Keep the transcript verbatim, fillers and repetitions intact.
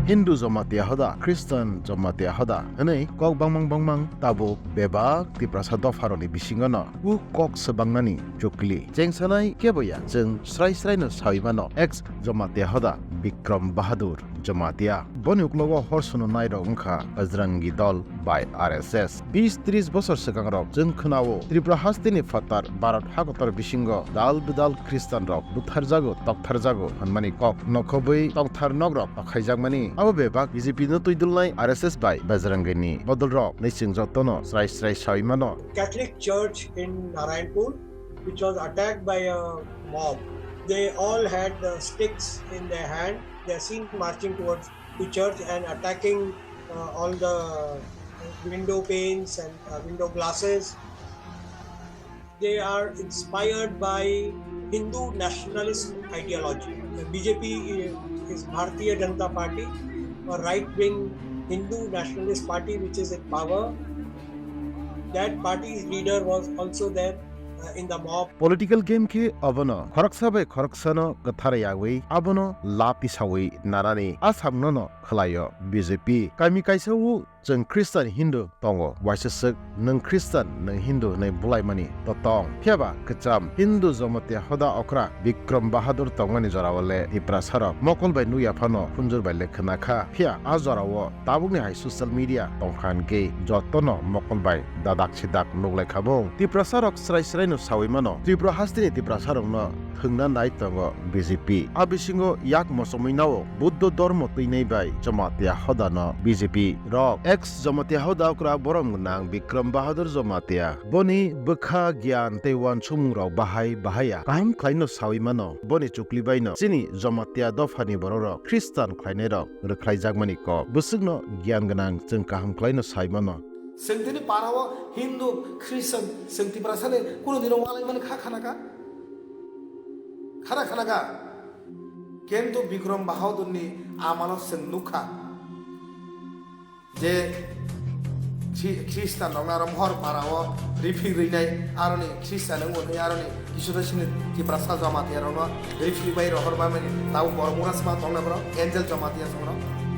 Hindu Jamatia hoda, Christian Jamatia hoda hwnwi kok bangmang bangmang tabuk bebak Tiprasa dopharokni bisingono u kok swbangnani chukli. Chengsanai kebo ya, chwng srai sraino sawi mano, ex Jamatia hoda Bikram Bahadur Jamatia. Boni uklogo hor suno nairok wngkha Bajrangi Dol bai R S S. Bis tris bosor swkangrok chwng khwnao Tripura hasteni phatar Bharat hakotor bisingo dal bidal Khristanrok butharjago, toktharjago hwnmani kok nokhobwi tongthar nokrok tokhaijakmani. Abo bebak B J P no twidulnai R S S bai Bajrangini bodolrok hwnwi chwng jotono srai srai sawi mano. Catholic Church in Narayanpur, which was attacked by a mob. They all had uh, sticks in their hand. They are seen marching towards the church and attacking uh, all the window panes and uh, window glasses. They are inspired by Hindu nationalist ideology. The B J P is Bharatiya Janata Party, a right-wing Hindu nationalist party which is in power. That party's leader was also there uh, in the mob. Political game khe obono khoroksa bai khoroksano kwthar yawi abono lab tisawi nanani a samnono khwlaio B J P. Kami kaisa o chwng Christian Hindu tongo, waisa swk nwng Christian nwng Hindu hwnwi bulaimani to tong. Phiya ba kwcham Hindu Jamatia hoda okra Bikram Bahadur tongmani jorao le Tiprasarok mokol bai nukya phano khunjur bai le khwna kha. Phiya a jorao tabukni hai social media tongkha hwnkhe jotono mokol bai dadak sidak nuklai kha bung. Tiprasarok srai sraino sawi mano, Tripura hasteni Tiprasarokno thwngna nai tongo B J P. A bisingo yak mochomwi nao Buddho dormo twinai bai Jamatia hodano B J P rok. Ex Jamatia hoda okra borom gwnang Bikram Bahadur Jamatia. Boni bwkha, giyan tei uansukmungrok bahai bahai ya kaham khlaino sawi mano. Boni chukli baino chini Jamatia dophani bororok Khristan khlainairok rwkhlaijakmani kok. Bwswkno giyan gwnang chwng kaham khlaino sai mano. Chwng tini parao Hindu, Christian, chwng Tiprasani kunu dino walaimani kha khanaka? Khana khanaka? Kintu Bikram Bahadurni amalo chwng nukha je Khri-, Khristan rokno aro mohor parao rifik rinai, aroni Khristan wngwi aroni kisu sini Tiprasa Jamatia rokno rifik bai rohor bamani tabo borok mura sma tongna borok Angel Jamatia songno.